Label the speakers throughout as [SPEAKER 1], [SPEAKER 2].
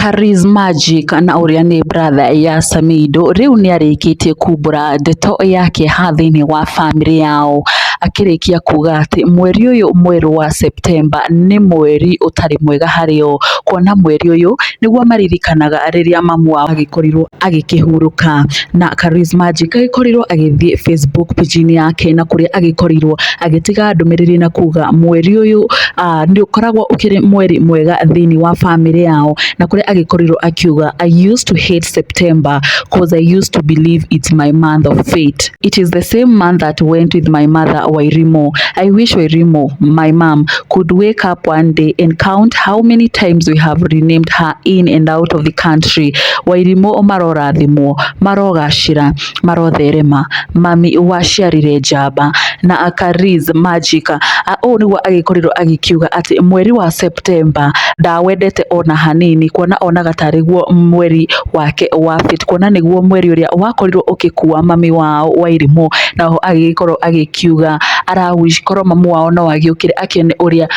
[SPEAKER 1] Charismagic na ũrĩa nĩ brother ya Samidoh rĩu nĩarĩkĩtie kumbũra ndeto ya kĩeha thĩinĩ wa bamĩrĩ yao, akĩrĩkia kuga atĩ mweri ũyũ mwerũ wa September nĩ mweri ũtarĩ mwega harĩ o, kuona mweri ũyũ nĩguo maririkanaga rĩrĩa mamu wao agĩkorirwo agĩkĩhurũka. Na Charismagic agĩkorirwo agĩthiĩ Facebook page-inĩ yake na kũrĩa agĩkorirwo agĩtiga ndũmĩrĩri na kuga mweri ũyũ nĩ ũkoragwo ũkĩrĩ mweri mwega thĩinĩ wa bamĩrĩ yao, na kũrĩa agĩkorirwo akiuga, "I used to hate September 'cause I used to believe it's my month of fate. It is the same month that went with my mother Wairimu. I wish Wairimu, my mom, could wake up one day and count how many times we have renamed her in and out of the country. Wairimu marorathimwo, marogacĩra, marotherema, mami waciarire njamba." Na Charismagic ũũ nĩguo agĩkorirwo agĩkiuga atĩ mweri wa September ndawendete ona hanini, kuona onaga tarĩ guo mweri wake wa fate, kuona nĩguo mweri ũrĩa wakorirwo ũgĩkua mami wao Wairimu, na oho agĩgĩkorwo agĩkiuga ara wish korwo mamu wao no agĩũkĩre akĩone ũrĩa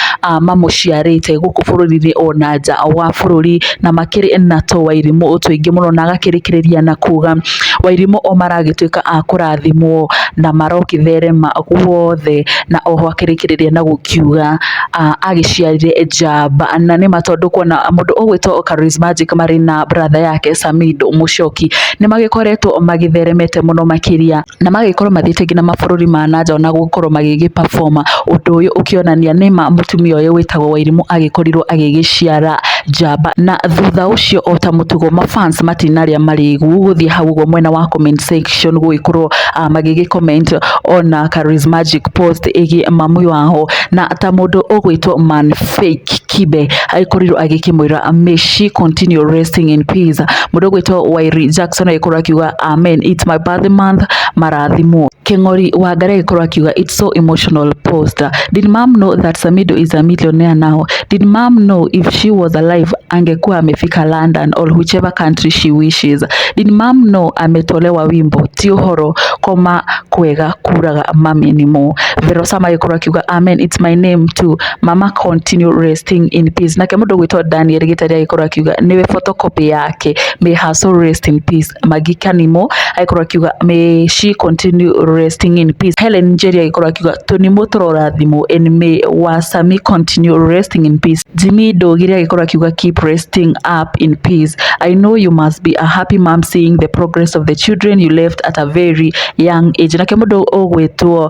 [SPEAKER 1] mamũciarĩte gũkũ bũrũri-inĩ ona nja wa bũrũri, na makĩrĩ na tũ Wairimũ tũingĩ mũno, na agakĩrĩkĩrĩria na kuga Wairimũ o maragĩtuĩka a kũrathimwo na marokĩtherema guothe, na oho akĩrĩkĩrĩria na gũkiuga agĩciarire njamba. Na nĩma tondũ kuona mũndũ ũgwĩtwo Charismagic marĩ na brother yake Samidoh Mũchoki nĩ magĩkoretwo magĩtheremete mũno makĩria, na magagĩkorwo mathiĩte nginya mabũrũri ma na nja ona gũkorwo magĩgĩ perform, ũndũ ũyũ ũkĩonania nĩma mũtumia ũyũ wĩtagwo Wairimu agĩkorirwo agĩgĩciara njamba. Na thutha ũcio, ota mũtugo, mafans matinarĩa marĩgu gũthiĩ hau ũguo mwena wa comment section gũgĩkorwo magĩgĩ comment ona Charismagic post ĩgiĩ mami wao, na ta mũndũ ũgwĩtwo Man Fake Kibe agĩkorirwo agĩkĩmwĩra, "May she continue resting in peace." Mũndũ ũgwĩtwo Wairi Jackson agĩkorwo akiuga, "Amen, it's my birthday month, marathimwo." Kĩng'ori Wangari agĩkorwo akiuga, "It's so emotional post. Did mom know that Samidoh is a millionaire now? Did mom know if she was alive angekuwa amefika London or whichever country she wishes? Did mom know ametolewa wimbo ti ũhoro koma kwega kuraga mami nimo?" Verosama agĩkorwo akiuga, "Amen, it's my name too. Mama continue resting in peace." Nake mũndũ ũgwĩtwo Daniel Gĩtarĩ agĩkorwo akiuga, "Nĩwe photocopy yake, may her soul rest in peace." Magi Kanimo agĩkorwo akiuga, "May she continue resting in peace." Helen Njeri agĩkorwo akiuga, "Tũnimũ tũrorathimwo and may Wasami continue resting in peace." Jimmy Ndũgiri agĩkorwo akiuga, "Keep resting up in peace. I know you must be a happy mom seeing the progress of the children you left at a very young age." Nake mũndũ ũgwĩtwo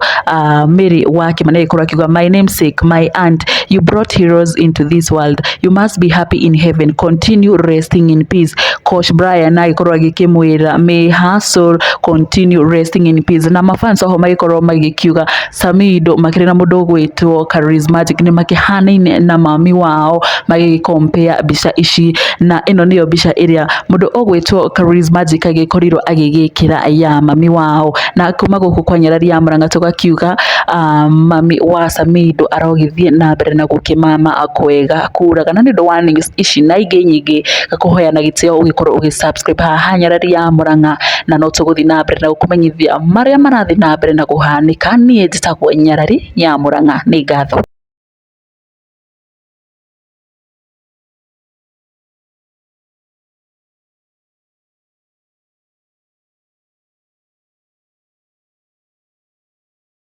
[SPEAKER 1] Mary wa Kĩmani agĩkorwo akiuga, "My namesake, my aunt, you brought heroes into this world. You must be happy in heaven. Continue resting in peace." Coach Brian agĩkorwo agĩkĩmwĩra, "May her soul continue resting in peace." Na mafans oho magĩkorwo magĩkiuga Samidoh makĩrĩ na mũndũ ũgwĩtwo Charismagic nĩ makĩhanaine na mami wao, magĩgĩ compare mbica ici, na ĩno nĩyo mbica ĩrĩa mũndũ ũgwĩtwo Charismagic agĩkorirwo agĩgĩkĩra ya mami wao. Na kuma gũkũ kwa Nyarari ya Mũrang'a tũgakiuga mami wa Samidoh arogĩthiĩ na mbere na gũkĩmama kwega kuraga. Na nĩ ũndũ wa news ici na ingĩ nyingĩ, ngakũhoya na gĩtĩo ũgĩkorwo ũgĩ subscribe haha Nyarari ya Mũrang'a, na no tũgũthiĩ na mbere na gũkũmenyithia marĩa marathiĩ na mbere na kũhanĩka. Niĩ njĩtagwo Nyarari ya Mũrang'a, nĩ ngatho.